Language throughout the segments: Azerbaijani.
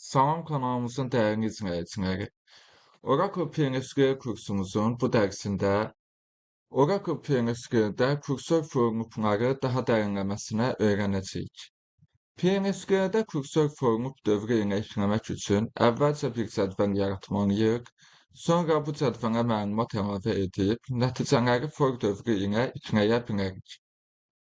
Salam kanalımızın dəyərli izləyiciləri. Oracle PL/SQL kursumuzun bu dərsində Oracle PL/SQL-də kursor forumları daha dərinləməsinə öyrənəcəyik. PL/SQL-də kursor for loop dövrü ilə işləmək üçün əvvəlcə bir cədvəl yaratmalıyıq, sonra bu cədvələ məlumat əlavə edib nəticələri for dövrü ilə işləyə bilərik.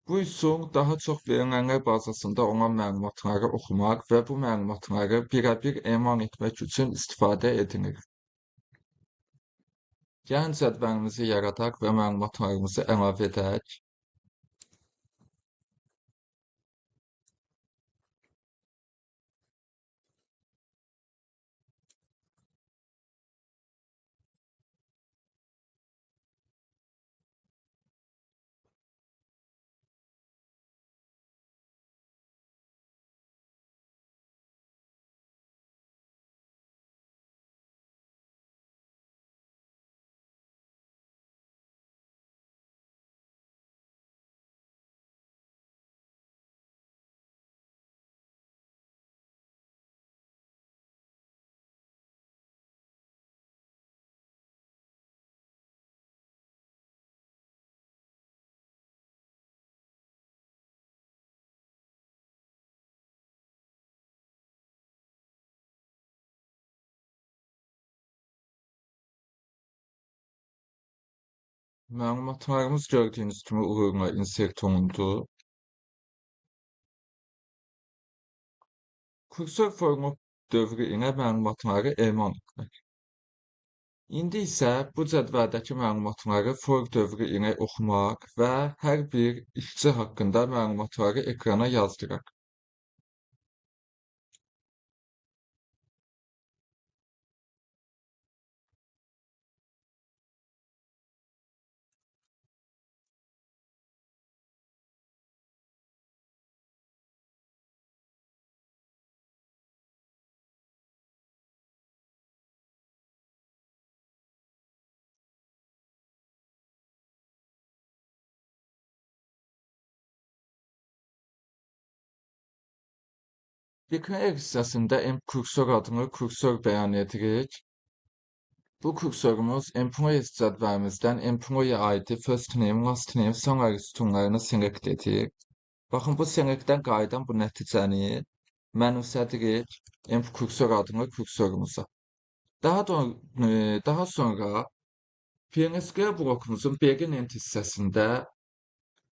Bu üsul daha çox verilənlər bazasında olan məlumatları oxumaq və bu məlumatları birəbir emal etmək üçün istifadə edilir. Gəlin cədvəlimizi yaradaq və məlumatlarımızı əlavə edək. Məlumatlarımız gördüyünüz kimi uğurla insert olundu. Kursor for loop dövrü ilə məlumatları emal etmək. İndi isə bu cədvəldəki məlumatları for dövrü ilə oxumaq və hər bir işçi haqqında məlumatları ekrana yazdıraq. Declare hissəsində mCursor adlı kursor bəyan edirik. Bu kursorumuz Employees cədvəlimizdən Employee ID, First Name, Last Name, Salary sütunlarını select edir. Baxın, bu selectdən qayıdan bu nəticəni mənimsədirik mCursor adlı kursorumuza. Daha sonra PL/SQL blokumuzun begin end hissəsində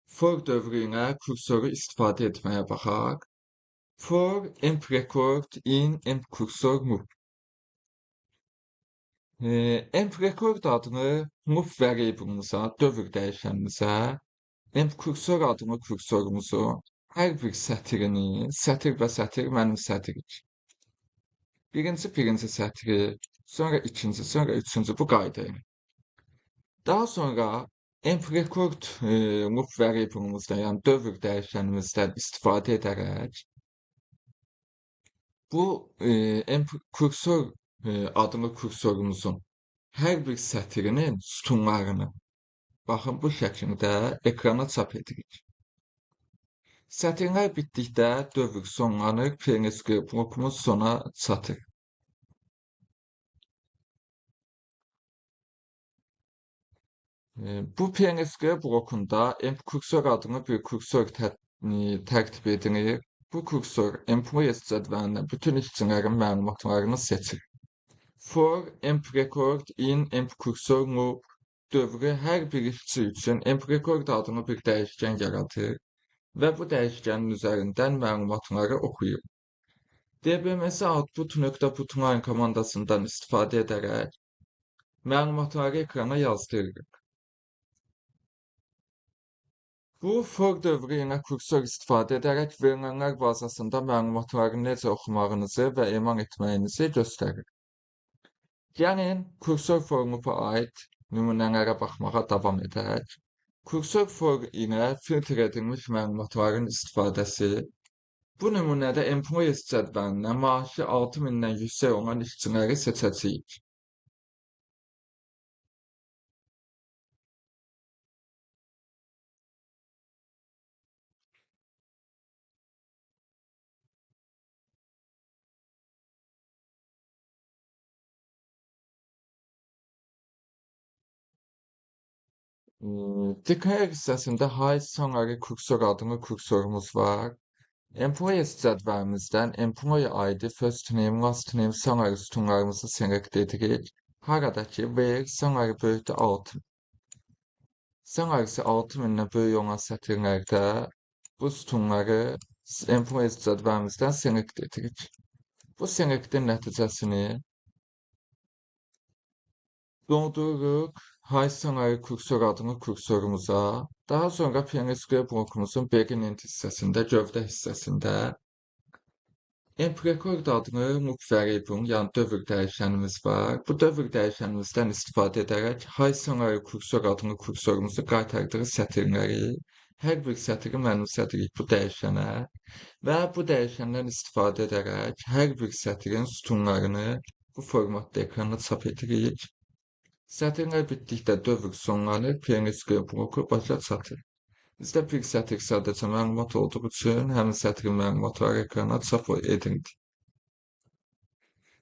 for dövrü ilə kursoru istifadə etməyə baxaq. For emp_record in emp_cursor loop. Emp_record adlı loop variable'ımıza, dövr dəyişənimizə, emp_cursor adlı kursorumuzu hər bir sətirini sətir və sətir mənimsədirik. Birinci sətri, sonra ikinci, sonra üçüncü bu qayda ilə. Daha sonra emp_record loop variable'ımızdan, yəni dövr dəyişənimizdən istifadə edərək bu emp_cursor adlı kursorumuzun hər bir sətirinin sütunlarını baxın bu şəkildə ekrana çap edirik. Sətirlər bitdikdə dövr sonlanır, PL/SQL blokumuz sona çatır. Bu PL/SQL blokunda emp_cursor adlı bir kursor tərtib edilir. Bu kursor Employees cədvəlindən bütün işçilərin məlumatlarını seçir. For emp_record in emp_cursor loop dövrü hər bir işçi üçün emp_record adlı bir dəyişkən yaradır və bu dəyişkənin üzərindən məlumatları oxuyur. DBMS output.putline komandasından istifadə edərək məlumatları ekrana yazdırırıq. Bu, for dövrü ilə kursor istifadə edərək verilənlər bazasında məlumatları necə oxumağınızı və emal etməyinizi göstərir. Gəlin, kursor for loop'a aid nümunələrə baxmağa davam edək. Kursor for ilə filtr edilmiş məlumatların istifadəsi. Bu nümunədə Employees cədvəlindən maaşı 6000-dən yüksək olan işçiləri seçəcəyik. Declare hissəsində High Salary kursor adlı kursorumuz var. Employees cədvəlimizdən Employee ID, First Name, Last Name, Salary sütunlarımızı select edirik. Harada ki, where salary böyükdür 6000. Salary'si 6000-dən böyük olan sətirlərdə bu sütunları Employees cədvəlimizdən select edirik. Bu selectin nəticəsini doldururuq High Salary kursor adlı kursorumuza. Daha sonra PLSQL blokumuzun beginning hissəsində, gövdə hissəsində emprecord adlı loop variable, yəni dövr dəyişənimiz var. Bu dövr dəyişənimizdən istifadə edərək High Salary kursor adlı kursorumuzu qaytardığı sətirləri, hər bir sətri mənimsədirik bu dəyişənə və bu dəyişəndən istifadə edərək hər bir sətrin sütunlarını bu formatda ekrana çap edirik. Sətirlər bitdikdə dövr sonlanır, PLSQL bloku başa çatır. Bizdə bir sətir sadəcə məlumat olduğu üçün həmin sətrin məlumatları ekrana çap edildi.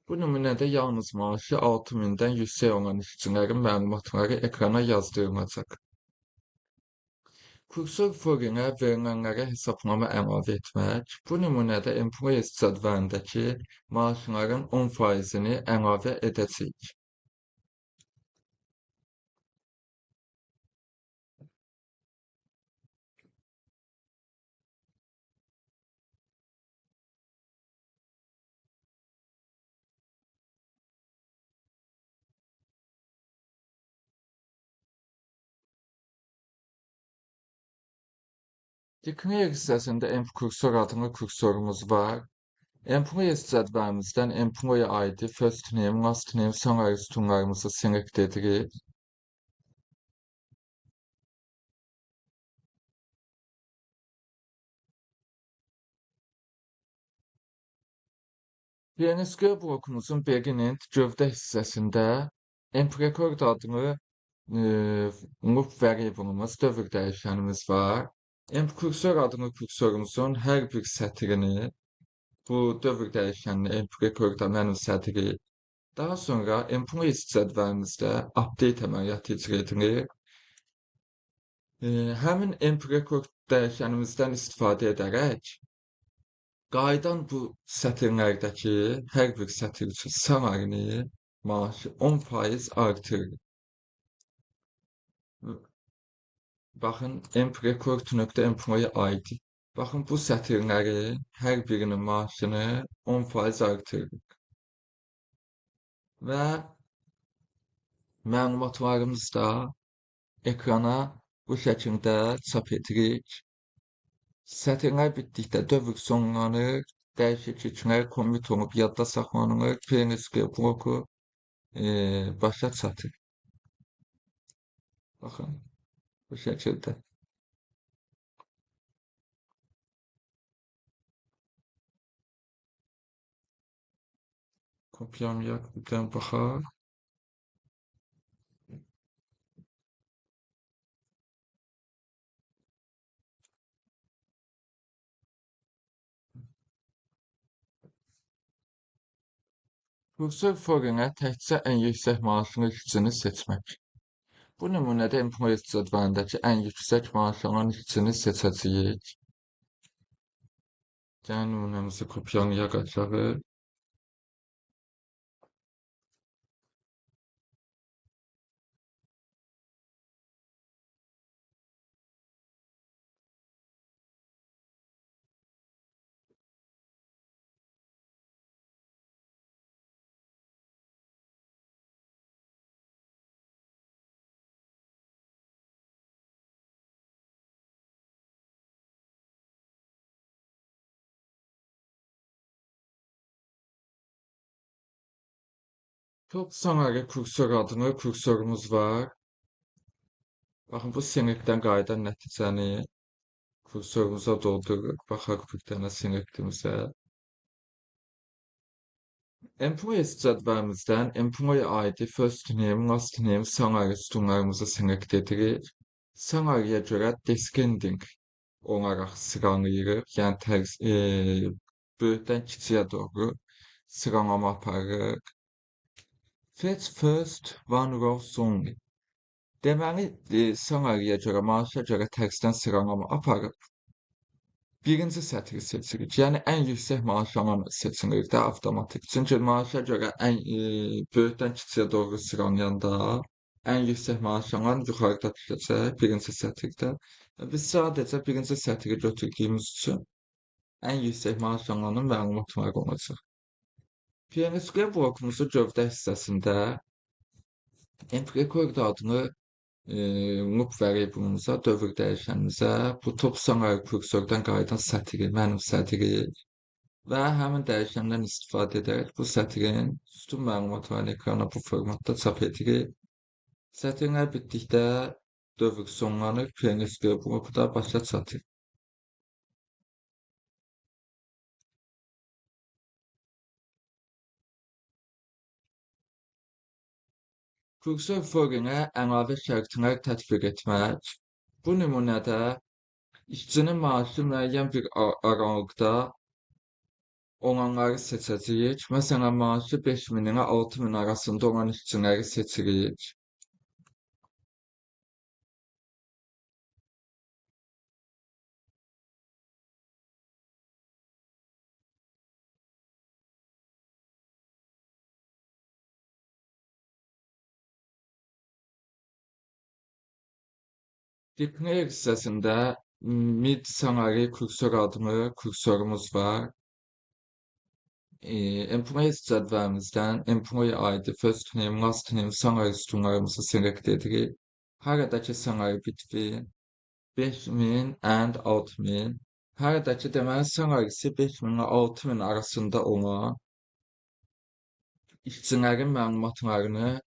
Bu nümunədə yalnız maaşı 6000-dən yüksək olan işçilərin məlumatları ekrana yazdırılacaq. Kursor for ilə verilənlərə hesablama əlavə etmək. Bu nümunədə Employees cədvəlindəki maaşların 10%-ni əlavə edəcəyik. Declare hissəsində emp-kursor adlı kursorumuz var. Employees cədvəlimizdən Employee ID, First Name, Last Name, Salary sütunlarımızı select edirik. PLSQL blokumuzun beginning gövdə hissəsində emprecord adlı loop variable'ımız, dövr dəyişənimiz var. Emp-kursor adlı kursorumuzun hər bir sətrini bu dövr dəyişənini emp-record'a mənimsədirik. Daha sonra Employees cədvəlimizdə update əməliyyatı icra edilir. Həmin emp-record dəyişənimizdən istifadə edərək qayıdan bu sətirlərdəki hər bir sətir üçün salarini, maaşı 10% artırır. Baxın, emprecord.employee ID. Baxın, bu sətirləri hər birinin maaşını 10% artırırıq. Və məlumatlarımızı da ekrana bu şəkildə çap edirik. Sətirlər bitdikdə dövr sonlanır, dəyişikliklər commit olub yadda saxlanılır, PLSQL bloku başa çatır. Baxın. Bu şəkildə. Kopyalayaq, bir dənə baxaq. Kursor for ilə təkcə ən yüksək maaşlı işçini seçmək. Bu nümunədə Employees cədvəlindəki ən yüksək maaş alan işçini seçəcəyik. Gəlin nümunəmizi kopyalayaq aşağı. Top salary kursor adlı kursorumuz var. Baxın, bu selectdən qayıdan nəticəni kursorumuza doldururuq. Baxaq bir dənə selectimizə. Employees cədvəlimizdən Employee ID, First Name, Last Name, Salary sütunlarımızı select edirik. Salary'yə görə descending olaraq sıralayırıq. Yəni tərs, böyükdən kiçiyə doğru sıralama aparırıq. Fetch first one row only. Deməli, salary-yə görə, maaşa görə tərsindən sıralama aparıb birinci sətri seçirik. Yəni, ən yüksək maaş alan seçilir də avtomatik. Çünki maaşa görə ən böyükdən kiçiyə doğru sıralayanda ən yüksək maaş alan yuxarıda düşəcək birinci sətirdə. Biz sadəcə birinci sətri götürdüyümüz üçün ən yüksək maaş alanın məlumatları olacaq. PNSQL blokumuzu gövdə hissəsində emprecord adlı loop variable'ımıza, dövr dəyişənimizə bu top salary kursordan qayıdan sətri mənimsədirik və həmin dəyişəndən istifadə edərək bu sətrin sütun məlumatlarını ekrana bu formatda çap edirik. Sətirlər bitdikdə dövr sonlanır, PNSQL bloku da başa çatır. Kursor for-inə əlavə şərtlər tətbiq etmək. Bu nümunədə işçinin maaşı müəyyən bir aralıqda olanları seçəcəyik. Məsələn, maaşı 5000 ilə 6000 arasında olan işçiləri seçirik. Declare hissəsində mid salary kursor adlı kursorumuz var. Employees cədvəlimizdən employee ID, first name, last name, salary sütunlarımızı select edirik. Haradakı salary between 5000 and 6000. Haradakı deməli salary'si 5000 ilə 6000 arasında olan işçilərin məlumatlarını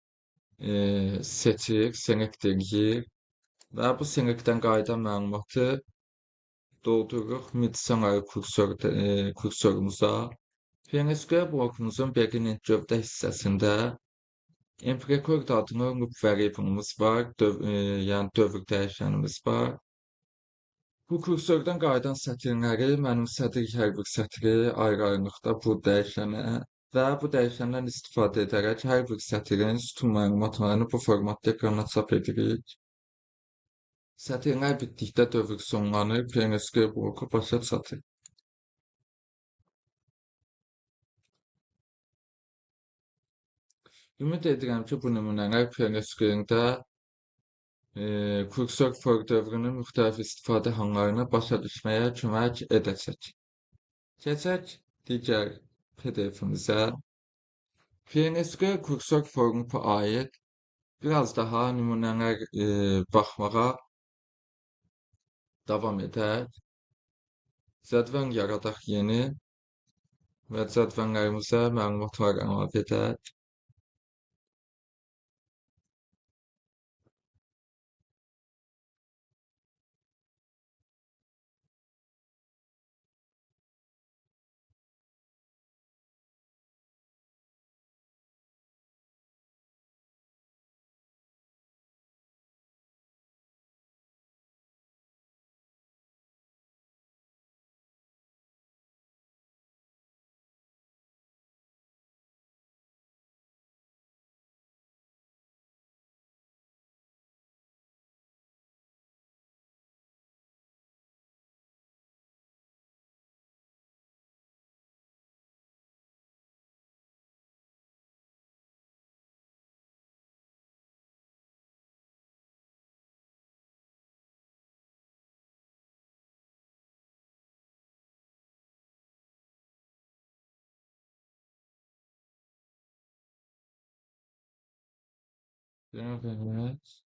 seçir, select edir. Və bu selectdən qayıdan məlumatı doldururuq mid salary kursorumuza. PNSQL blokumuzun beginning gövdə hissəsində emprecord adlı loop variable'ımız var, yəni dövr dəyişənimiz var. Bu kursordan qayıdan sətirləri mənimsədirik hər bir sətri ayrı-ayrılıqda bu dəyişənə və bu dəyişəndən istifadə edərək hər bir sətirin sütun məlumatlarını bu formatda ekrana çap edirik. Sətirlər bitdikdə dövr sonlanır, PNSQL bloku başa çatır. Ümid edirəm ki, bu nümunələr PNSQL-də kursor for dövrünün müxtəlif istifadə hallarını başa düşməyə kömək edəcək. Keçək digər PDF-imizə. PNSQL kursor for loop'a aid biraz daha nümunələr baxmağa davam edək. Cədvəl yaradaq yeni və cədvəllərimizə məlumatlar əlavə edək. Evet.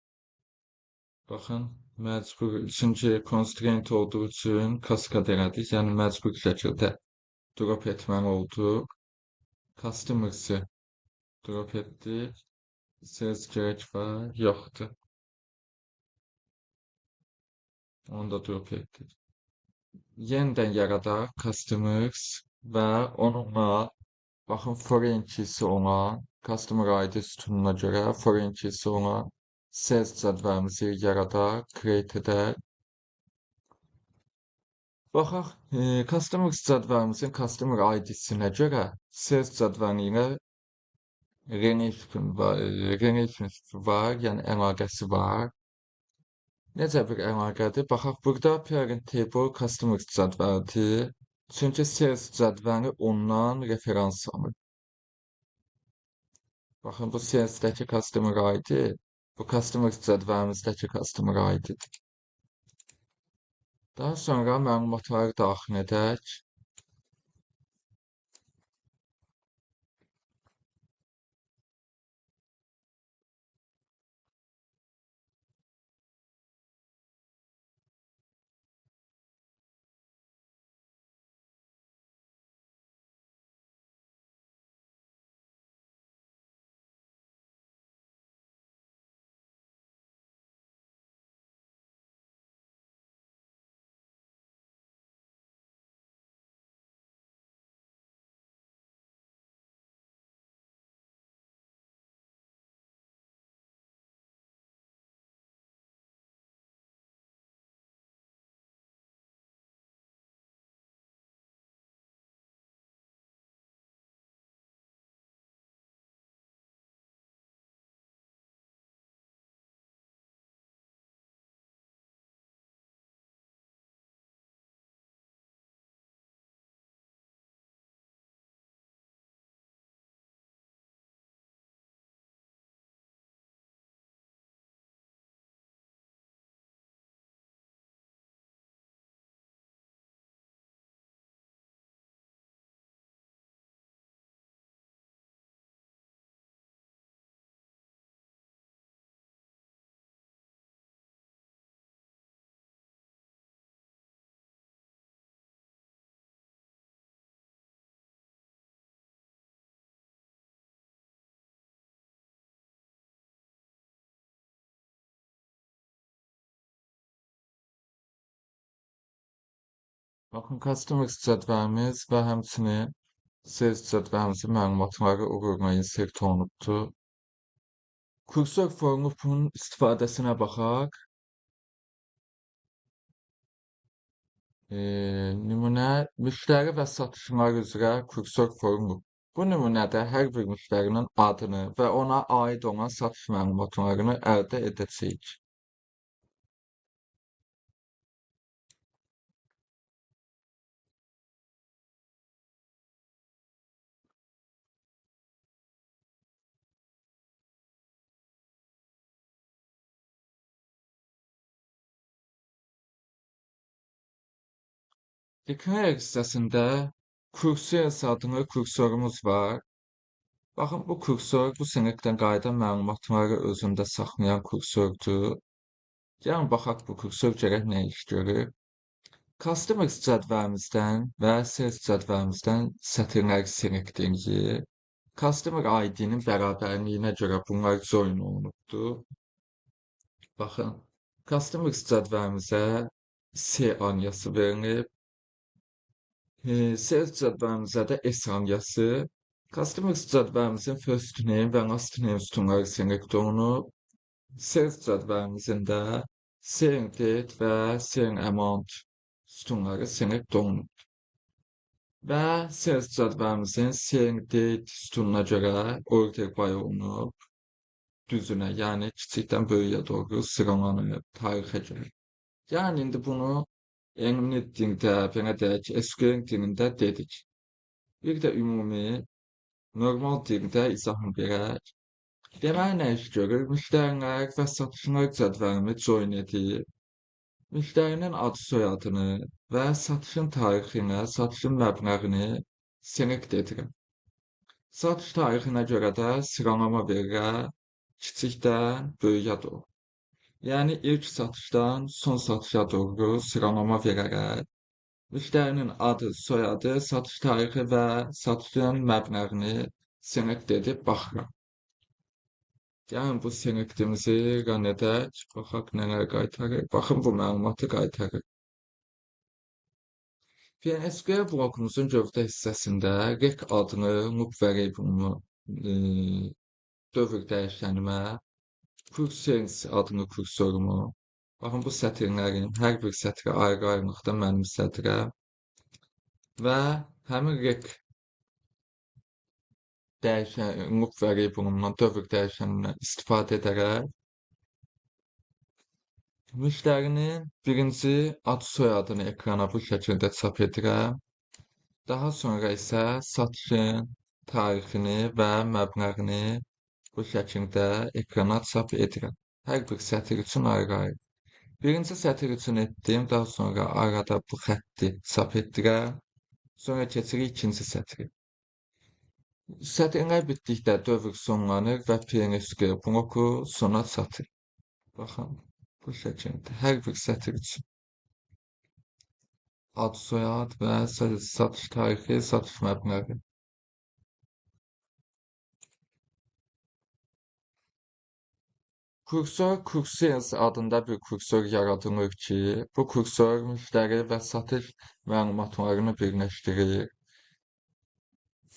Baxın, məcbur, çünki constraint olduğu üçün kaskad elədik, yəni məcbur şəkildə drop etməli olduq. Customers'ı drop etdik. Sales gerek var, yoxdur. Onu da drop etdik. Yenidən yaradaq customers və onunla, baxın, foreign key'si olan Customer ID sütununa görə foreign key'si olan sales cədvəlimizi yaradaq, create edək. Baxaq, Customers cədvəlimizin Customer ID-sinə görə sales cədvəli ilə Relation var, relationship var, yəni əlaqəsi var. Necə bir əlaqədir? Baxaq, burada parent table customers cədvəlidir. Çünki sales cədvəli ondan referans alır. Baxın, bu salesdəki customer ID, bu customers cədvəlimizdəki customer ID-dir. Daha sonra məlumatları daxil edək. Baxın, customers cədvəlimiz və həmçinin sales cədvəlimizin məlumatları uğurla insert olunubdur. Kursor for loop'un istifadəsinə baxaq. Nümunə, müştəri və satışlar üzrə kursor for loop. Bu nümunədə hər bir müştərinin adını və ona aid olan satış məlumatlarını əldə edəcəyik. Declare hissəsində cursor adlı kursorumuz var. Baxın, bu kursor bu sinekdən qayıdan məlumatları özündə saxlayan kursordur. Gəlin baxaq bu kursor görək nə iş görür. Customers cədvəlimizdən və sales cədvəlimizdən sətirləri select eləyir. Customer ID-nin bərabərliyinə görə bunlar join olunubdur. Baxın, Customers cədvəlimizə C aliası verilib. Sales cədvəlimizə də S aliası. Customers cədvəlimizin first name və last name sütunları select olunub. Sales cədvəlimizin də sale date və sale amount sütunları select olunub. Və sales cədvəlimizin sale date sütununa görə order by olunub. Düzünə, yəni kiçikdən böyüyə doğru sıralanıb tarixə görə. Yəni indi bunu elmli dildə, belə deyək, SQL dilində dedik. Bir də ümumi, normal dildə izahını verək. Deməli, nə iş görür? Müştərilər və satışlar cədvəlimi join edir. Müştərinin adı soyadını və satışın tarixinə, satışın məbləğini select edirəm. Satış tarixinə görə də sıralama verirəm, kiçikdən böyüyə doğru. Yəni, ilk satışdan son satışa doğru sıralama verərək müştərinin adı, soyadı, satış tarixi və satışın məbləğini select edib baxıram. Gəlin bu selectimizi run edək, baxaq nələr qaytarır. Baxın, bu məlumatı qaytarır. PSQL blokumuzun gövdə hissəsində rec adlı loop variable'ını dövr dəyişənimə cursors adlı kursorumu, baxın bu sətirlərin hər bir sətrə ayrı-ayrılıqda mənimsədirəm və həmin rec Dəyişən, loop variable'ından, dövr dəyişənindən istifadə edərək müştərinin birinci ad soyadını ekrana bu şəkildə çap edirəm. Daha sonra isə satışın tarixini və məbləğini bu şəkildə ekrana çap edirəm. Hər bir sətir üçün ayrı-ayrı. Birinci sətir üçün etdim, daha sonra arada bu xətti çap etdirəm. Sonra keçirik ikinci sətrə. Sətirlər bitdikdə dövr sonlanır və PNSQL bloku sona çatır. Baxın, bu şəkildə hər bir sətir üçün ad, soyad və satış tarixi, satış məbləği. Kursor Cursors adında bir kursor yaradılır ki, bu kursor müştəri və satış məlumatlarını birləşdirir.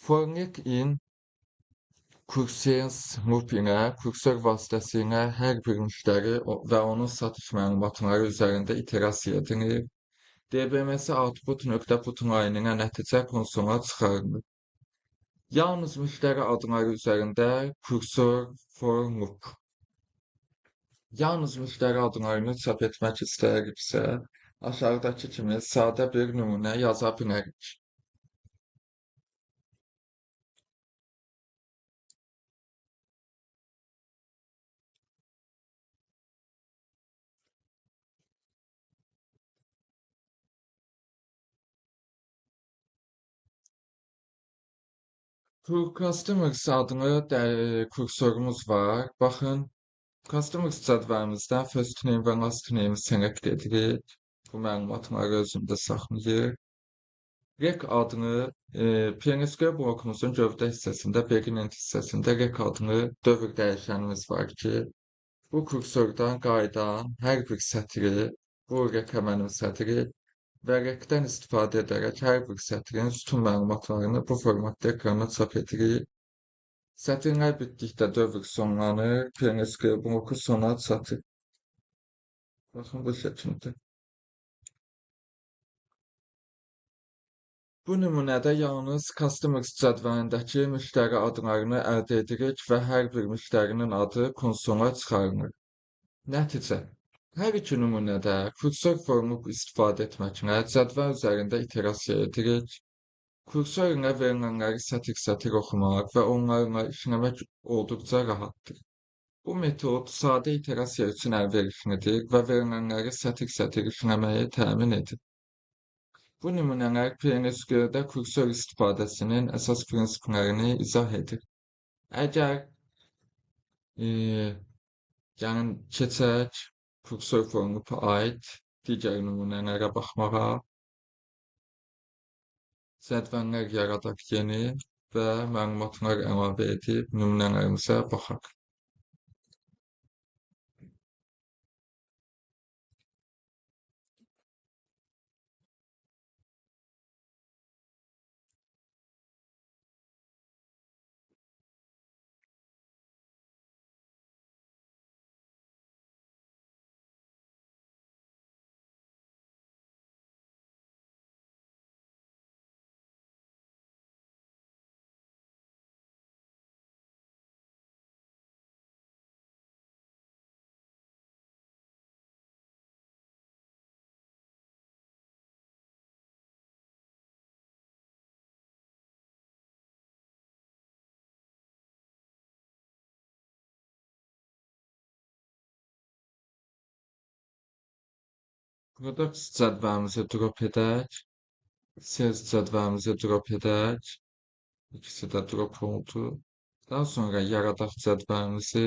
Fornik in Cursors loop ilə kursor vasitəsilə hər bir müştəri və onun satış məlumatları üzərində iterasiya edilir. DBMS output.putline ilə nəticə konsola çıxarılır. Yalnız müştəri adları üzərində kursor for loop. Yalnız müştəri adlarını çap etmək istəyiriksə, aşağıdakı kimi sadə bir nümunə yaza bilərik. Customers adlı kursorumuz var. Baxın, Customers cədvəlimizdən first name və last name select edirik. Bu məlumatları özündə saxlayır. Rec adlı PNSQL blokumuzun gövdə hissəsində, begin-end hissəsində rec adlı dövr dəyişənimiz var ki, bu kursordan qayıdan hər bir sətri, bu recə mənim sətri və recdən istifadə edərək hər bir sətrin sütun məlumatlarını bu formatda ekrana çap edirik. Sətirlər bitdikdə dövr sonlanır, PNSQL bloku sona çatır. Baxın bu şəkildə. Bu nümunədə yalnız Customers cədvəlindəki müştəri adlarını əldə edirik və hər bir müştərinin adı konsola çıxarılır. Nəticə. Hər iki nümunədə kursor for loop istifadə etməklə cədvəl üzərində iterasiya edirik. Kursor ilə verilənləri sətir-sətir oxumaq və onlarla işləmək olduqca rahatdır. Bu metod sadə iterasiya üçün əlverişlidir və verilənləri sətir-sətir işləməyi təmin edir. Bu nümunələr PNSQL-də kursor istifadəsinin əsas prinsiplərini izah edir. Əgər yəni keçək kursor for loop-a aid digər nümunələrə baxmağa, cədvəllər yaradaq yeni və məlumatlar əlavə edib nümunələrimizə baxaq. Products cədvəlimizi drop edək, Sales cədvəlimizi drop edək, ikisi də drop oldu. Daha sonra yaradaq cədvəlimizi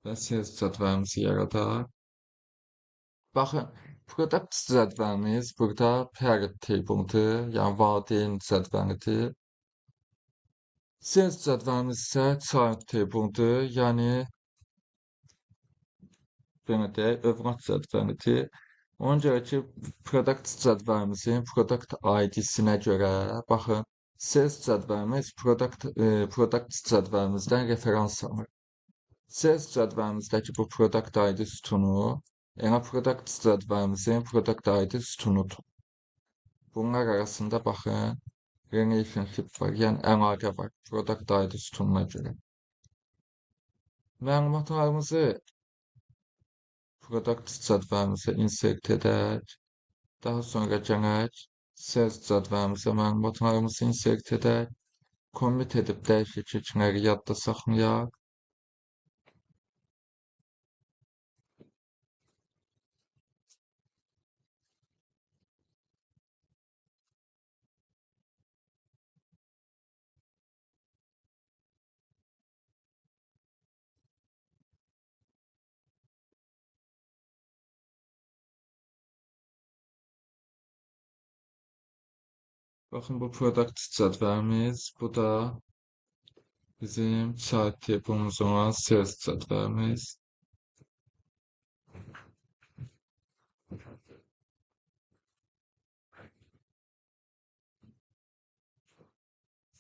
və Sales cədvəlimizi yaradaq. Baxın, Products cədvəlimiz burada parent table'dır, yəni valideyn cədvəlidir. Sales cədvəlimiz isə child table'dır, yəni belə deyək, övlad cədvəlidir. Ona görə ki, product cədvəlimizin product ID-sinə görə, baxın, sales cədvəlimiz product cədvəlimizdən referans alır. Sales cədvəlimizdəki bu product ID sütunu, yəni product cədvəlimizin product ID sütunudur. Bunlar arasında, baxın, Relationship var, yəni əlaqə var product ID sütununa görə. Məlumatlarımızı product cədvəlimizə insert edək. Daha sonra gələk sales cədvəlimizə məlumatlarımızı insert edək. Commit edib dəyişiklikləri yadda saxlayaq. Baxın, bu product cədvəlimiz, bu da bizim chart table'ımız olan sales cədvəlimiz.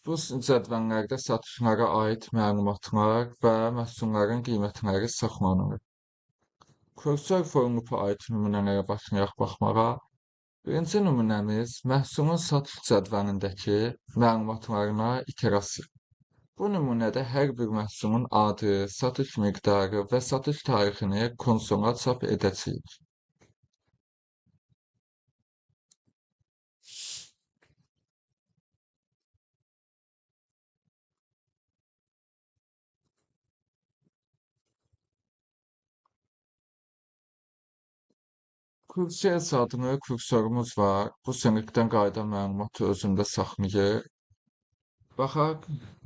Bu cədvəllərdə satışlara aid məlumatlar və məhsulların qiymətləri saxlanılır. Cursor for loop'a aid nümunələrə başlayaq baxmağa. Birinci nümunəmiz məhsulun satış cədvəlindəki məlumatlarına iterasiya. Bu nümunədə hər bir məhsulun adı, satış miqdarı və satış tarixini konsola çap edəcəyik. Cursor adlı kursorumuz var. Bu sənəddən qayıdan məlumatı özündə saxlayır. Baxaq,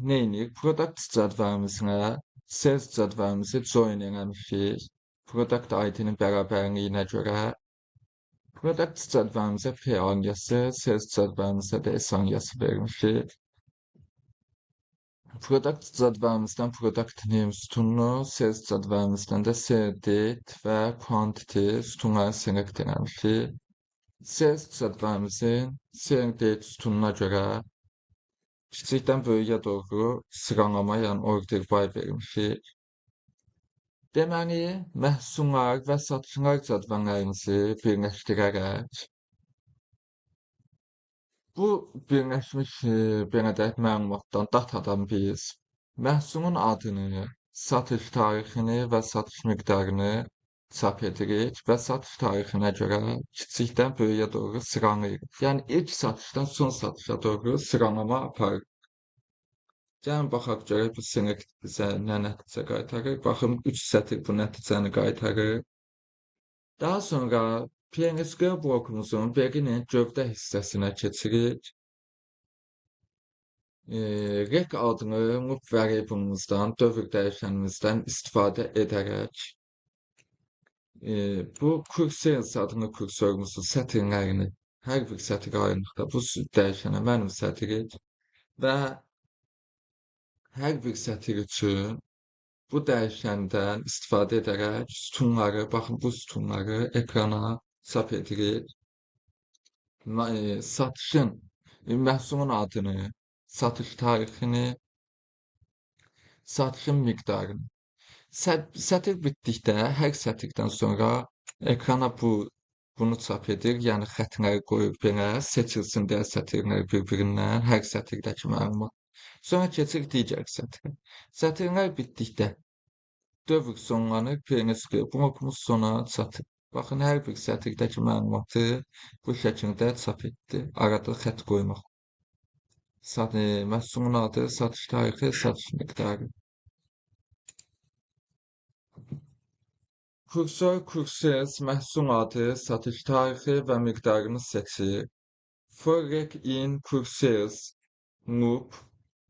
nə edirik? Product cədvəlimizlə sales cədvəlimizi join eləmişik. Product ID-nin bərabərliyinə görə. Product cədvəlimizə P aliası, sales cədvəlimizə də S aliası vermişik. Product cədvəlimizdən product name sütununu, sales cədvəlimizdən də sale date və quantity sütunları select eləmişik. Sales cədvəlimizin sale date sütununa görə kiçikdən böyüyə doğru sıralama, yəni order by vermişik. Deməli, məhsullar və satışlar cədvəllərimizi birləşdirərək bu birləşmiş belə deyək, məlumatdan, datadan biz məhsulun adını, satış tarixini və satış miqdarını çap edirik və satış tarixinə görə kiçikdən böyüyə doğru sıralayırıq. Yəni, ilk satışdan son satışa doğru sıralama aparırıq. Gəlin, baxaq görək bu select bizə nə nəticə qaytarır. Baxın, 3 sətir bu nəticəni qaytarır. Daha sonra PNSQL blokumuzun verinin gövdə hissəsinə keçirik. Rec adlı loop variable'ımızdan, dövr dəyişənimizdən istifadə edərək bu cursor adlı kursorumuzun sətirlərini, hər bir sətir ayrılıqda bu dəyişənə mənimsədirik və hər bir sətir üçün bu dəyişəndən istifadə edərək sütunları, baxın bu sütunları ekrana çap edirik. Satışın, məhsulun adını, satış tarixini, satışın miqdarını. Sətir bitdikdə, hər sətirdən sonra ekrana bunu çap edir, yəni xətləri qoyur belə, seçilsin deyə sətirlər bir-birindən, hər sətirdəki məlumat. Sonra keçir digər sətirə. Sətirlər bitdikdə dövr sonlanır, PNSQL blokumuz sona çatır. Baxın, hər bir sətirdəki məlumatı bu şəkildə çap etdi. Arada xətt qoymaq. Məhsulun adı, satış tarixi, satış miqdarı. Kursor, cursors, məhsul adı, satış tarixi və miqdarını seçir. For rec in cursors loop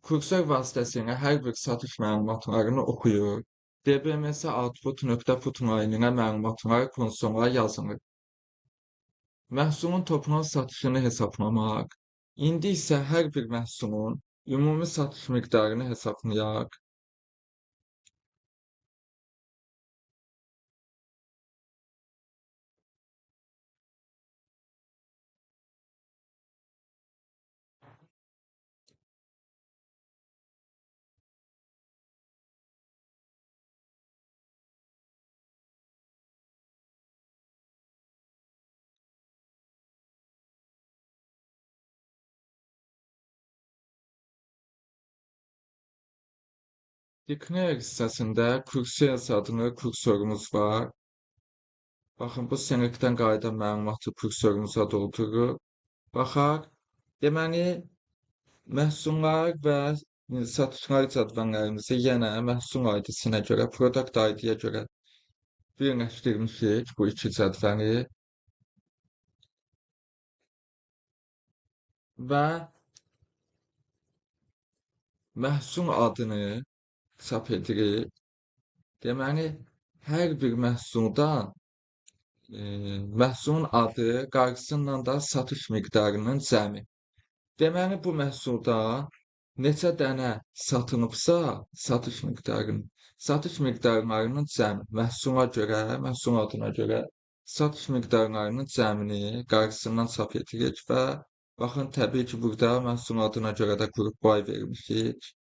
kursor vasitəsilə hər bir satış məlumatlarını oxuyur. DBMS output.putline-ına məlumatlar konsola yazılır. Məhsulun toplam satışını hesablamaq. İndi isə hər bir məhsulun ümumi satış miqdarını hesablayaq. Declare hissəsində Cursor adlı kursorumuz var. Baxın, bu selectdən qayıdan məlumatı kursorumuza doldurur. Baxaq, deməli, məhsullar və satışlar cədvəllərimizi yenə məhsul ID-sinə görə, product ID-yə görə birləşdirmişik bu iki cədvəli. Və məhsul adını çap edirik. Deməli, hər bir məhsuldan məhsulun adı qarşısından da satış miqdarının cəmi. Deməli, bu məhsulda neçə dənə satılıbsa, satış miqdarının, satış miqdarlarının cəmi, məhsula görə, məhsul adına görə satış miqdarlarının cəmini qarşısından çap edirik və baxın, təbii ki, burada məhsul adına görə də qrup by vermişik.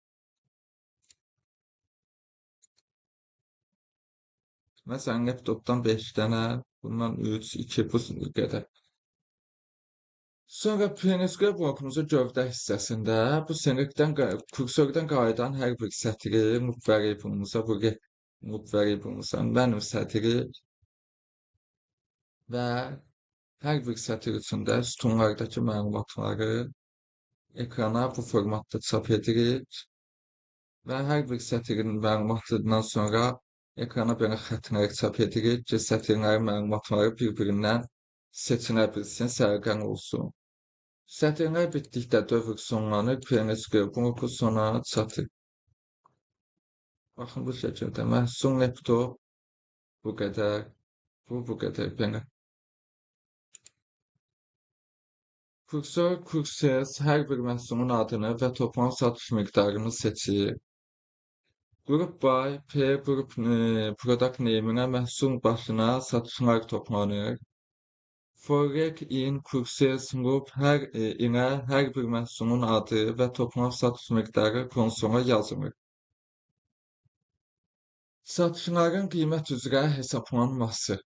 Məsələn, laptopdan 5 dənə, bundan 3, 2, bu qədər. Sonra PNSQL blokumuzun gövdə hissəsində bu selectdən, kursordan qayıdan hər bir sətri loop variable'ımıza, bu loop variable'ımıza mənimsədirik və hər bir sətr üçün də sütunlardakı məlumatları ekrana bu formatda çap edirik və hər bir sətrin məlumatından sonra ekrana belə xətlər çap edirik ki, sətirlərin məlumatları bir-birindən seçilə bilsin, səliqəli olsun. Sətirlər bitdikdə dövr sonlanır, PNSQL bloku sona çatır. Baxın, bu şəkildə məhsul laptop bu qədər, bu qədər belə. Kursor, kurses hər bir məhsulun adını və toplam satış miqdarını seçir. Group by P grup product name-inə məhsul başına satışlar toplanır. For rec in kurses loop hər ilə hər bir məhsulun adı və toplam satış miqdarı konsola yazılır. Satışların qiymət üzrə hesablanması.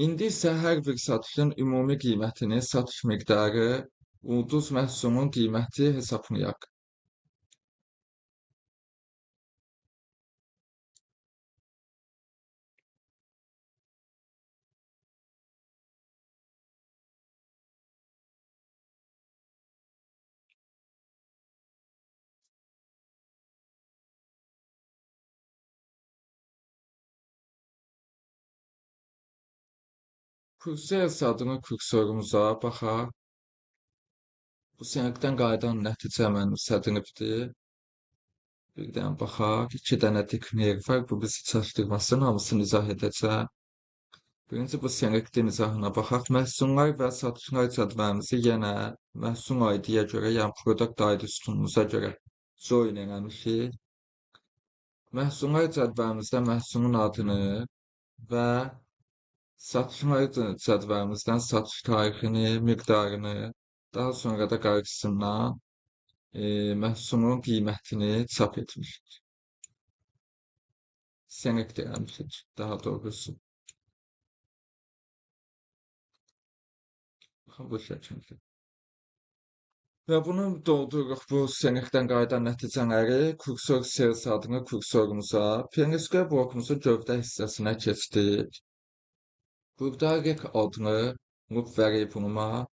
İndi isə hər bir satışın ümumi qiymətini, satış miqdarı, ulduz məhsulun qiyməti hesablayaq. Cursor adını kursorumuza baxaq. Bu selectdən qayıdan nəticə mənimsədilibdir. Bir dənə baxaq. 2 dənə declare var. Bu bizi çaşdırmasın. Hamısını izah edəcəm. Birinci bu selectin izahına baxaq. Məhsullar və satışlar cədvəlimizi yenə məhsul ID-yə görə, yəni product ID sütunumuza görə join eləmişik. Məhsullar cədvəlimizdə məhsulun adını və satışlar cədvəlimizdən satış tarixini, miqdarını, daha sonra da qarşısından məhsulun qiymətini çap etmişik. Select eləmişik, daha doğrusu. Baxın, bu şəkildə. Və bunu doldururuq bu selectdən qayıdan nəticələri kursor sales adını kursorumuza, PNSQL blokumuzun gövdə hissəsinə keçdik. Burada rec adlı loop variable'ıma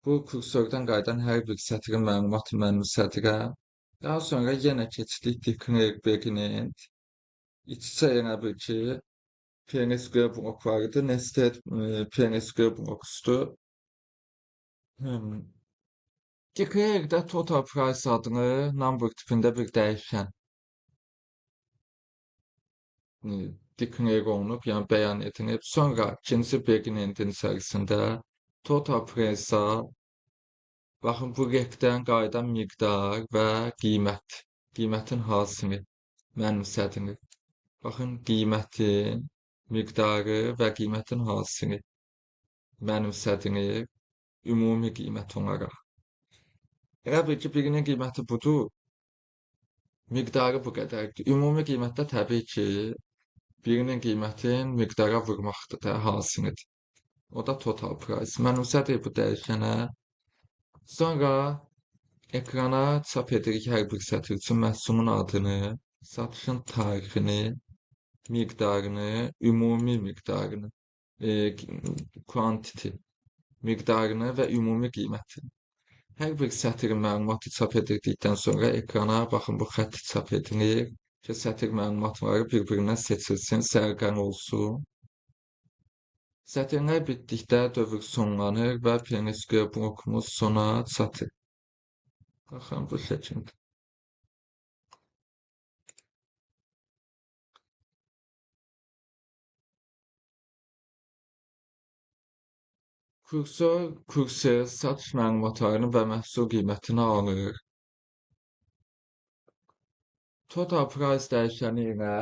bu kursordan qayıdan hər bir sətrin məlumatı mənimsədirəm. Daha sonra yenə keçdik declare begin-end. İç-içə elə bil ki, PNSQL bloklarıdır, nested PNSQL blokusdur. Declare'də total price adlı number tipində bir dəyişən declare olunub, yəni bəyan edilib. Sonra ikinci begin-endin içərisində total price-a baxın, bu recdən qayıdan miqdar və qiymət, qiymətin hasili mənimsədilir. Baxın, qiymətin miqdarı və qiymətin hasili mənimsədilir ümumi qiymət olaraq. Elə bil ki, birinin qiyməti budur, miqdarı bu qədərdir. Ümumi qiymətdə təbii ki, birinin qiymətin miqdara vurmaqdır da, hasilidir. O da total price. Mənimsədir bu dəyişənə. Sonra ekrana çap edirik hər bir sətr üçün məhsulun adını. Satışın tarixini, miqdarını, ümumi miqdarını, quantity miqdarını və ümumi qiymətini. Hər bir sətirin məlumatı çap edildikdən sonra ekrana baxın bu xətt çap edilir ki, sətir məlumatları bir-birindən seçilsin, sərqən olsun. Sətirlər bitdikdə dövr sonlanır və PNSQL blokumuz sona çatır. Baxın bu şəkildə. Kursor, kurser satış məlumatlarını və məhsul qiymətini alır. Total price dəyişəni ilə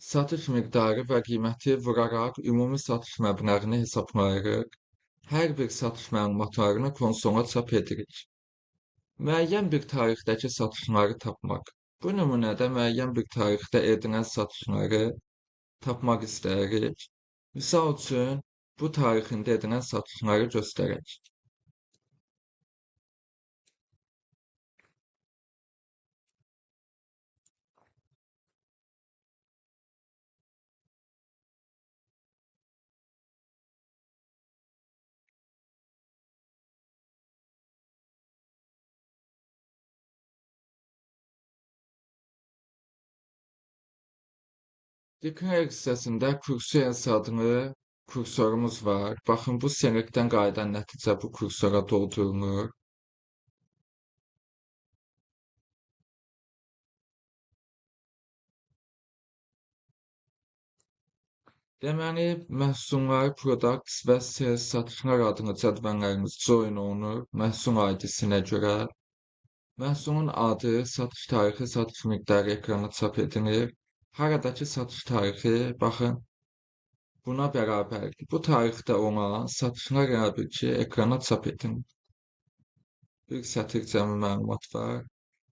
satış miqdarı və qiyməti vuraraq ümumi satış məbləğini hesablayırıq. Hər bir satış məlumatlarını konsola çap edirik. Müəyyən bir tarixdəki satışları tapmaq. Bu nümunədə müəyyən bir tarixdə edilən satışları tapmaq istəyirik. Misal üçün, bu tarixində edilən satışları göstərək. Declare hissəsində Cursor adlı kursorumuz var. Baxın, bu selectdən qayıdan nəticə bu kursora doldurulur. Deməli, məhsullar, products və sales satışlar adlı cədvəllərimiz join olunur məhsul ID-sinə görə. Məhsulun adı, satış tarixi, satış miqdarı ekrana çap edilir. Haradakı satış tarixi, baxın, buna bərabərdir. Bu tarixdə olan satışlar elə bil ki, ekrana çap edilir. Bir sətir cəmi məlumat var.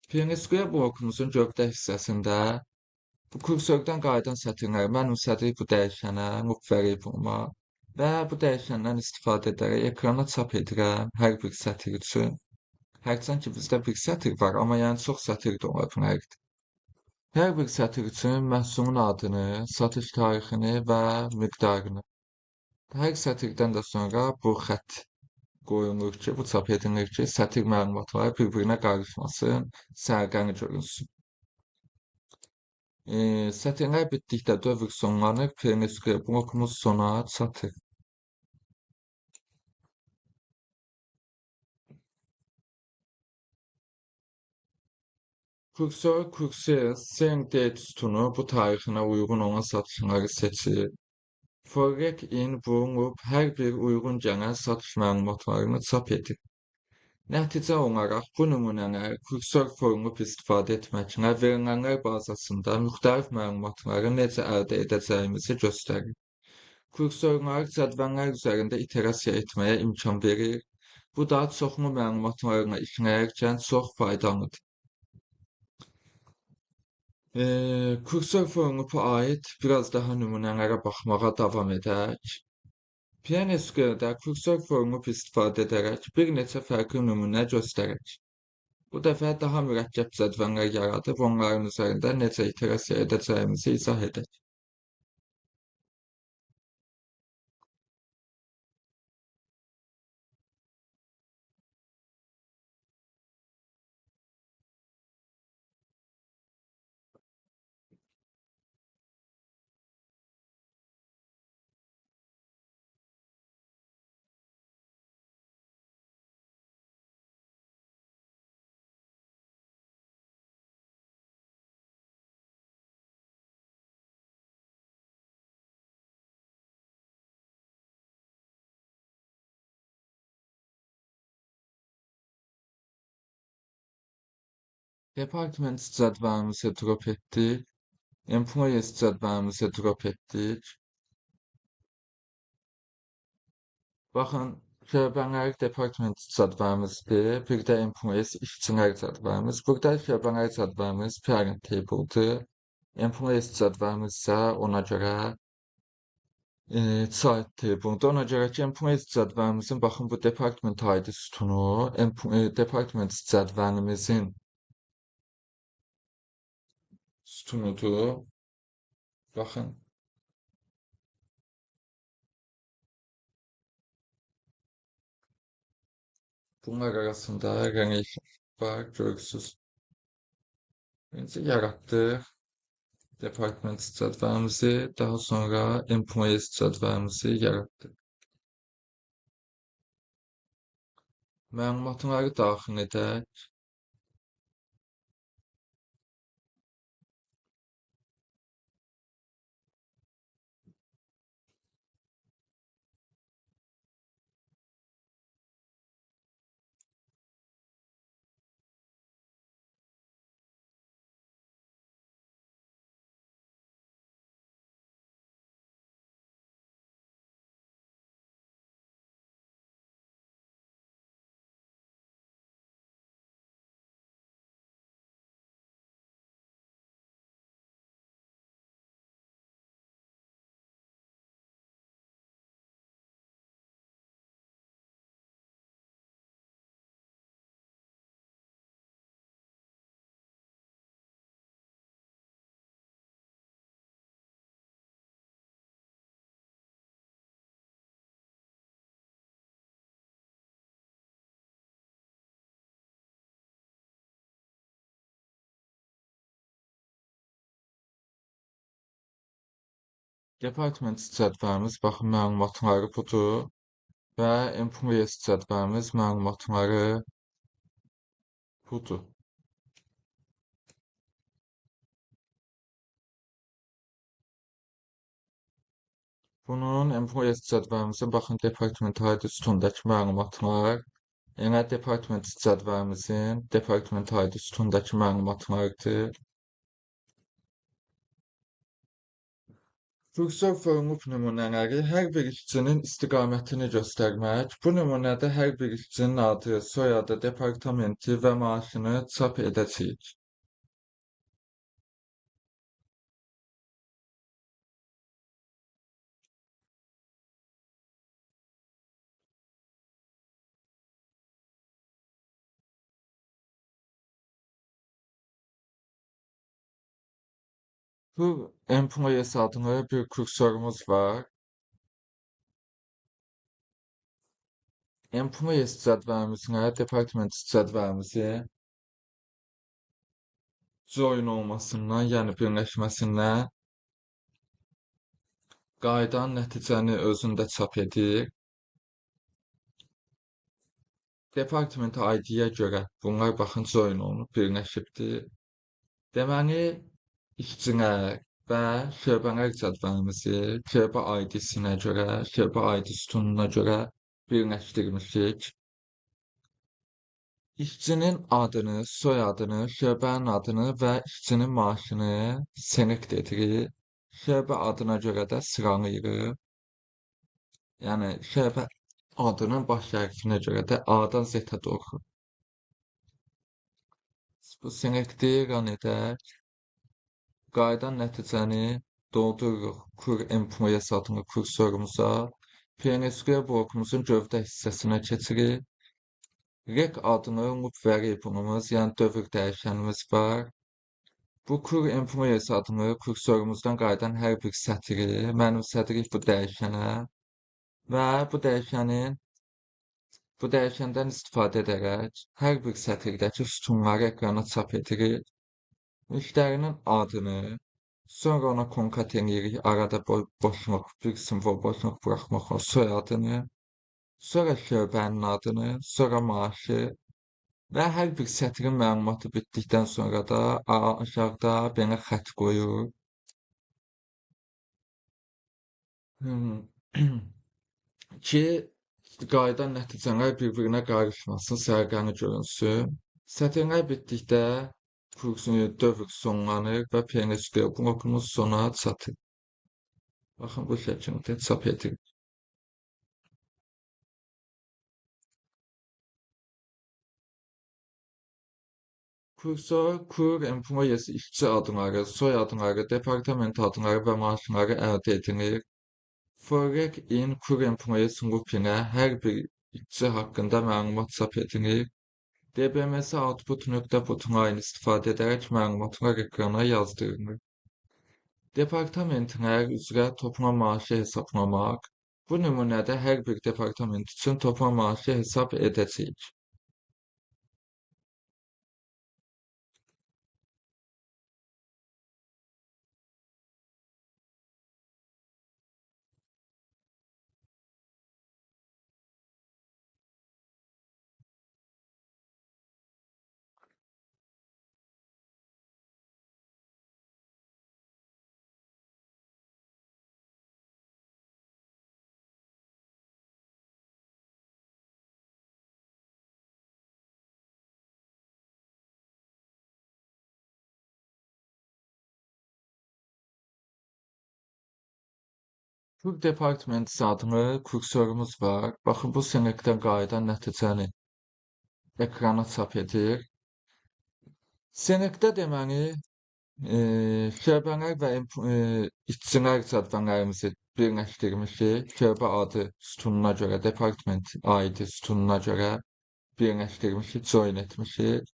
PNSQL blokumuzun gövdə hissəsində bu kursordan qayıdan sətirləri mənimsədik bu dəyişənə, loop variable-uma və bu dəyişəndən istifadə edərək ekrana çap edirəm hər bir sətir üçün. Hərçənd ki, bizdə bir sətir var, amma yəni çox sətir də ola bilərdi. Hər bir sətir üçün məhsulun adını, satış tarixini və miqdarını. Hər sətirdən də sonra bu xətt qoyulur ki, bu çap edilir ki, sətir məlumatları bir-birinə qarışmasın, sərqəni görünsün. Sətirlər bitdikdə dövr sonlanır, PNSQL blokumuz sona çatır. Kursor, kursor, selling date sütunu bu tarixinə uyğun olan satışları seçir. For in bu loop hər bir uyğun gələn satış məlumatlarını çap edir. Nəticə olaraq bu nümunələr kursor for loop istifadə etməklə verilənlər bazasında müxtəlif məlumatları necə əldə edəcəyimizi göstərir. Kursorlar cədvəllər üzərində iterasiya etməyə imkan verir. Bu da çoxlu məlumatlarla işləyərkən çox faydalıdır. Kursor for loop'a aid biraz daha nümunələrə baxmağa davam edək. PNSQL-də kursor for loop istifadə edərək bir neçə fərqli nümunə göstərək. Bu dəfə daha mürəkkəb cədvəllər yaradıb onların üzərində necə iterasiya edəcəyimizi izah edək. Department cədvəlimizi drop etdik. Employees cədvəlimizi drop etdik. Baxın, şöbələr department cədvəlimizdir. Bir də employees işçilər cədvəlimiz. Burada şöbələr cədvəlimiz parent table'dır. Employees cədvəlimiz isə ona görə child table'dır. Ona görə ki, employees cədvəlimizin, baxın, bu department ID sütunu, department cədvəlimizin sütunudur. Baxın. Bunlar arasında rəng var, görürsünüz. Birinci yaratdıq department cədvəlimizi, daha sonra employees cədvəlimizi yaratdıq. Məlumatları daxil edək. Department cədvəlimiz, baxın, məlumatları budur və employees cədvəlimiz məlumatları budur. Bunun employees cədvəlimizin, baxın, department ID sütunundakı məlumatlar, yəni department cədvəlimizin department ID sütunundakı məlumatlardır. Kursor for loop nümunələri hər bir işçinin istiqamətini göstərmək. Bu nümunədə hər bir işçinin adı, soyadı, departamenti və maaşını çap edəcəyik. Bu employees adlı bir kursorumuz var. Employees cədvəlimizlə department cədvəlimizi join olmasından, yəni birləşməsindən qayıdan nəticəni özündə çap edir. Department ID-yə görə bunlar baxın join olunub, birləşibdir. Deməli, işçilər və şöbələr cədvəlimizi şöbə ID-sinə görə, şöbə ID sütununa görə birləşdirmişik. İşçinin adını, soyadını, şöbənin adını və işçinin maaşını select edirik. Şöbə adına görə də sıralayırıq. Yəni, şöbə adının baş hərfinə görə də A-dan Z-ə doğru. Bu selecti run edək. Qayıdan nəticəni doldururuq kur employees adlı kursorumuza. PNSQL blokumuzun gövdə hissəsinə keçirik. Rec adlı loop variable'ımız, yəni dövr dəyişənimiz var. Bu kur employees adlı kursorumuzdan qayıdan hər bir sətri mənimsədirik bu dəyişənə və bu dəyişəndən istifadə edərək hər bir sətirdəki sütunları ekrana çap edirik. Müştərinin adını, sonra ona konkat edirik, arada boşluq, bir simvol boşluq buraxmaqla soyadını, sonra şöbənin adını, sonra maaşı və hər bir sətrin məlumatı bitdikdən sonra da aşağıda belə xətt qoyur. Ki, qayıdan nəticələr bir-birinə qarışmasın, sərqəni görünsün. Sətirlər bitdikdə dövr sonlanır və PNSQL blokumuz sona çatır. Baxın, bu şəkildə çap edirik. Kursor, kur employees işçi adları, soyadları, departament adları və maaşları əldə edilir. For rec in kur employees loop ilə hər bir işçi haqqında məlumat çap edilir. DBMS output.putline istifadə edərək məlumatlar ekrana yazdırılır. Departamentlər üzrə toplam maaşı hesablamaq. Bu nümunədə hər bir departament üçün toplam maaşı hesab edəcəyik. Kur Departments adlı kursorumuz var. Baxın, bu selectdən qayıdan nəticəni ekrana çap edir. Selectdə deməli, şöbələr və işçilər cədvəllərimizi birləşdirmişik. Şöbə adı sütununa görə, department ID sütununa görə birləşdirmişik, join etmişik.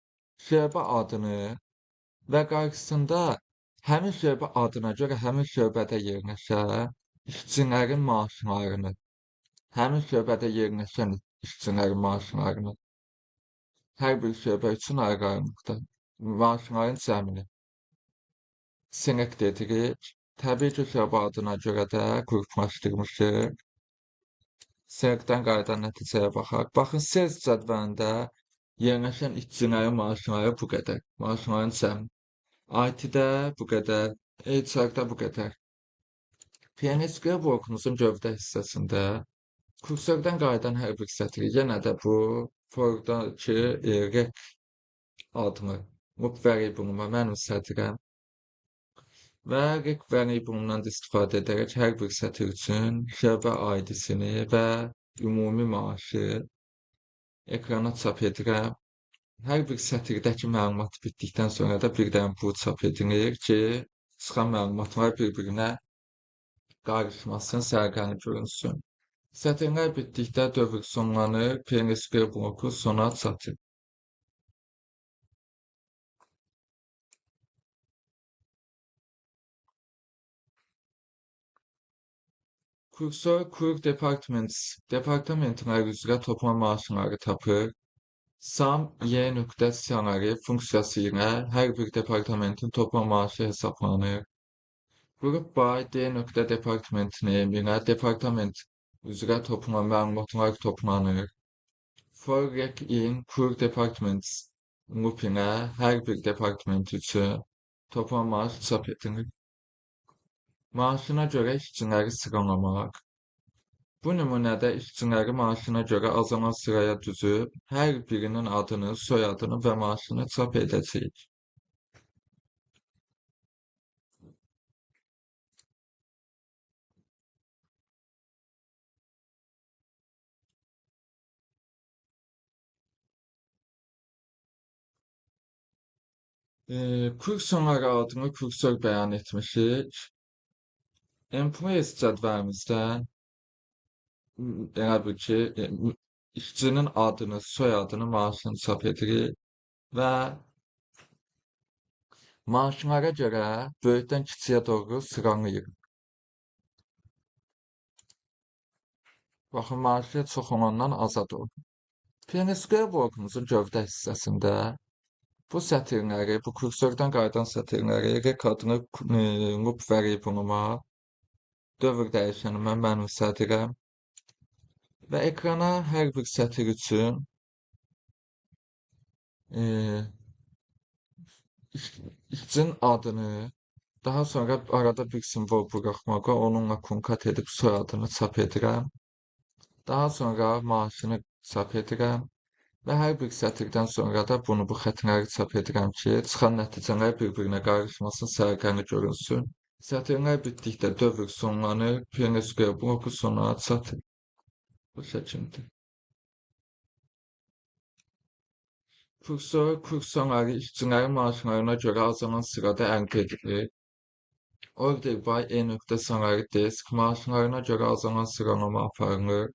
Şöbə adını və qarşısında həmin şöbə adına görə həmin şöbədə yerləşən işçilərin maaşlarını, həmin şöbədə yerləşən işçilərin maaşlarını, hər bir şöbə üçün ayrı-ayrılıqda maaşların cəmini select edirik. Təbii ki, şöbə adına görə də qruplaşdırmışıq. Selectdən qayıdan nəticəyə baxaq. Baxın, sales cədvəlində yerləşən işçilərin maaşları bu qədər. Maaşların cəmi. IT-də bu qədər, HR-də bu qədər. PNSQL blokumuzun gövdə hissəsində kursordan qayıdan hər bir sətri yenə də bu fordakı rec adlı loop variable'ıma mənimsədirəm və rec variable'ından da istifadə edərək hər bir sətr üçün şöbə ID-sini və ümumi maaşı ekrana çap edirəm. Hər bir sətirdəki məlumat bitdikdən sonra da bir dənə bu çap edilir ki, çıxan məlumatlar bir-birinə qarışmasın, səliqəli görünsün. Sətirlər bitdikdə dövr sonlanır, PNSQL bloku sona çatır. Kursor Kur Departments, departamentlər üzrə toplam maaşları tapır. Sum y.salary funksiyası ilə hər bir departamentin toplam maaşı hesablanır. Group by d.department name ilə departament üzrə toplam məlumatlar toplanır. For rec in Kur Departments loop ilə hər bir departament üçün toplam maaş çap edilir. Maaşına görə işçiləri sıralamaq. Bu nümunədə işçiləri maaşına görə azalan sıraya düzüb, hər birinin adını, soyadını və maaşını çap edəcəyik. Kursorlar adını kursor bəyan etmişik. Employees cədvəlimizdən elə bil ki, işçinin adını, soyadını, maaşını çap edirik və maaşlara görə böyükdən kiçiyə doğru sıralayırıq. Baxın, maaşı çox olandan aza doğru. PNSQL blokumuzun gövdə hissəsində bu sətirləri, bu kursordan qayıdan sətirləri rec adını loop variable'ıma, dövr dəyişənimə mənimsədirəm və ekrana hər bir sətir üçün işçinin adını, daha sonra arada bir simvol buraxmağa, onunla konkat edib soyadını çap edirəm. Daha sonra maaşını çap edirəm və hər bir sətirdən sonra da bunu, bu xətləri çap edirəm ki, çıxan nəticələr bir-birinə qarışmasın, səliqəli görünsün. Sətirlər bitdikdə dövr sonlanır, PNSQL bloku sona çatır. Bu şəkildə. Kursor, kursorları işçilərin maaşlarına görə azalan sırada əldə edilir. Order by e.salary desk maaşlarına görə azalan sıralama aparılır.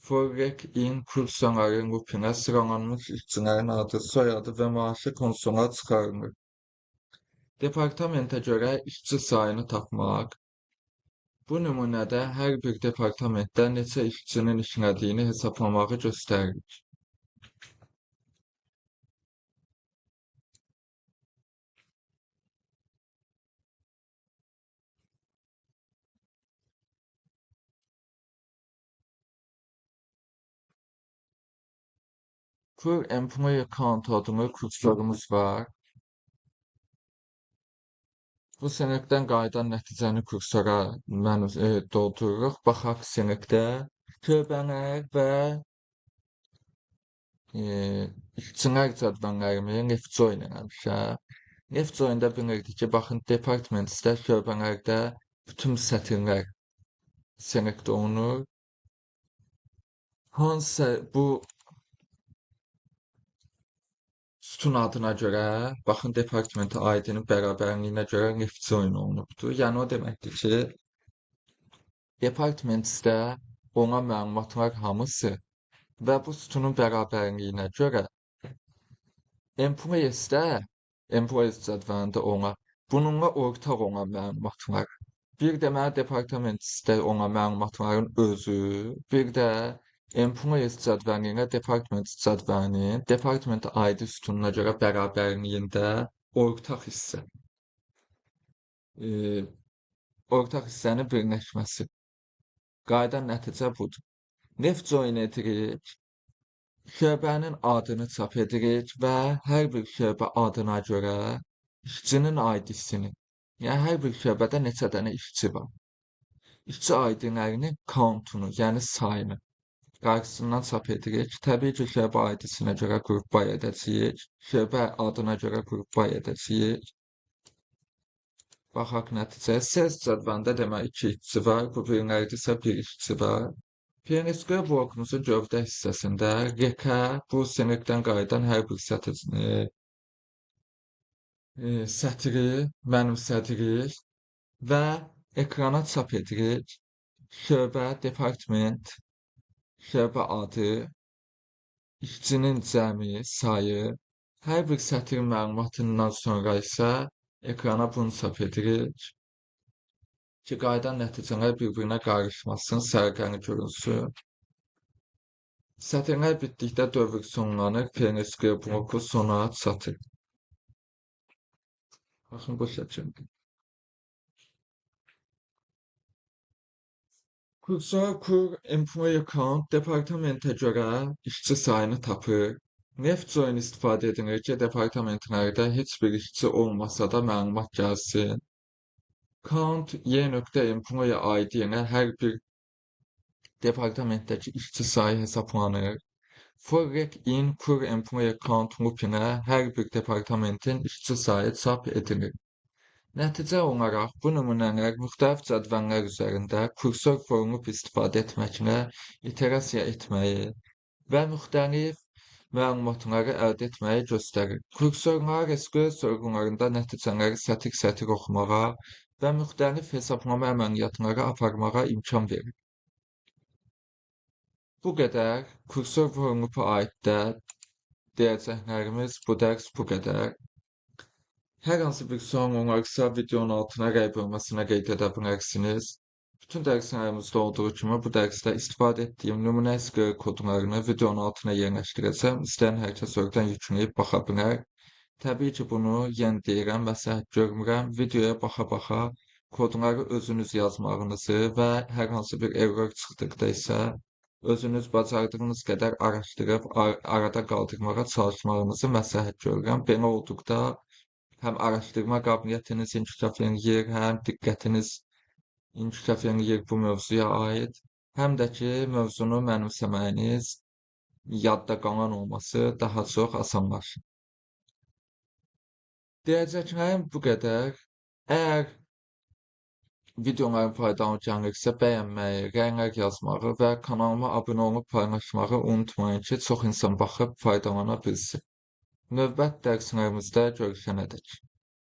For rec in kursorların loopinə sıralanmış işçilərin adı, soyadı və maaşı konsola çıxarılır. Departamentə görə işçi sayını tapmaq. Bu nümunədə hər bir departamentdə neçə işçinin işlədiyini hesablamağı göstəririk. Cur Employee Count adlı kursorumuz var. Bu selectdən qayıdan nəticəni kursora doldururuq. Baxaq selectdə şöbələr və işçilər cədvəllərimi left join eləmişəm. Left join-də bilirdik ki, baxın, departmentsdə, şöbələrdə bütün sətirlər select olunur. Hansı bu sütun adına görə, baxın, departmentə ID-nin bərabərliyinə görə left join olunubdur. Yəni, o deməkdir ki, departmentsdə olan məlumatlar hamısı və bu sütunun bərabərliyinə görə employees-də, employees cədvəlində olan, bununla ortaq olan məlumatlar. Bir deməli, departmentsdə olan məlumatların özü, bir də employees cədvəli ilə department cədvəlinin department ID sütununa görə bərabərliyində ortaq hissə. Ortaq hissənin birləşməsi. Qayıdan nəticə budur. Left join edirik. Şöbənin adını çap edirik və hər bir şöbə adına görə işçinin ID-sini, yəni hər bir şöbədə neçə dənə işçi var. İşçi ID-lərinin countunu, yəni sayını qarşısından çap edirik. Təbii ki, şöbə ID-sinə görə qrup by edəcəyik. Şöbə adına görə qrup by edəcəyik. Baxaq nəticəyə. Sales cədvəlində demək 2 işçi var. Bu birilərdə isə 1 işçi var. PNSQ blokumuzun gövdə hissəsində RK bu selectdən qayıdan hər bir sətri mənimsədirik və ekrana çap edirik. Şöbə, department, şöbə adı, işçinin cəmi, sayı, hər bir sətir məlumatından sonra isə ekrana bunu çap edirik ki, qayıdan nəticələr bir-birinə qarışmasın, sərqəli görünsün. Sətirlər bitdikdə dövr sonlanır, PNSQ bloku sona çatır. Baxın, bu şəkildə. Kursor kur employee count departamentə görə işçi sayını tapır. Left join istifadə edilir ki, departamentlərdə heç bir işçi olmasa da məlumat gəlsin. Count y.employee ID ilə hər bir departamentdəki işçi sayı hesablanır. For rec in cur employee count loop ilə hər bir departamentin işçi sayı çap edilir. Nəticə olaraq, bu nümunələr müxtəlif cədvəllər üzərində kursor for loop istifadə etməklə iterasiya etməyi və müxtəlif məlumatları əldə etməyi göstərir. Kursorlar SQL sorğularında nəticələri sətir-sətir oxumağa və müxtəlif hesablama əməliyyatları aparmağa imkan verir. Bu qədər. Kursor for loop'a aid də deyəcəklərimiz bu dərs bu qədər. Hər hansı bir sual olarsa videonun altına rəy bölməsinə qeyd edə bilərsiniz. Bütün dərslərimizdə olduğu kimi bu dərsdə istifadə etdiyim nümunə SQL kodlarını videonun altına yerləşdirəcəm. İstəyən hər kəs oradan yükləyib baxa bilər. Təbii ki, bunu yenə deyirəm, məsləhət görmürəm. Videoya baxa-baxa kodları özünüz yazmağınızı və hər hansı bir error çıxdıqda isə özünüz bacardığınız qədər araşdırıb arada qaldırmağa çalışmağınızı məsləhət görürəm. Belə olduqda həm araşdırma qabiliyyətiniz inkişaf eləyir, həm diqqətiniz inkişaf eləyir bu mövzuya aid, həm də ki, mövzunu mənimsəməyiniz, yadda qalan olması daha çox asanlaşır. Deyəcəklərim bu qədər. Əgər videolarım faydalı gəlirsə, bəyənməyi, rəylər yazmağı və kanalıma abunə olub paylaşmağı unutmayın ki, çox insan baxıb faydalana bilsin. Növbət dərslərimizdə görüşənədək.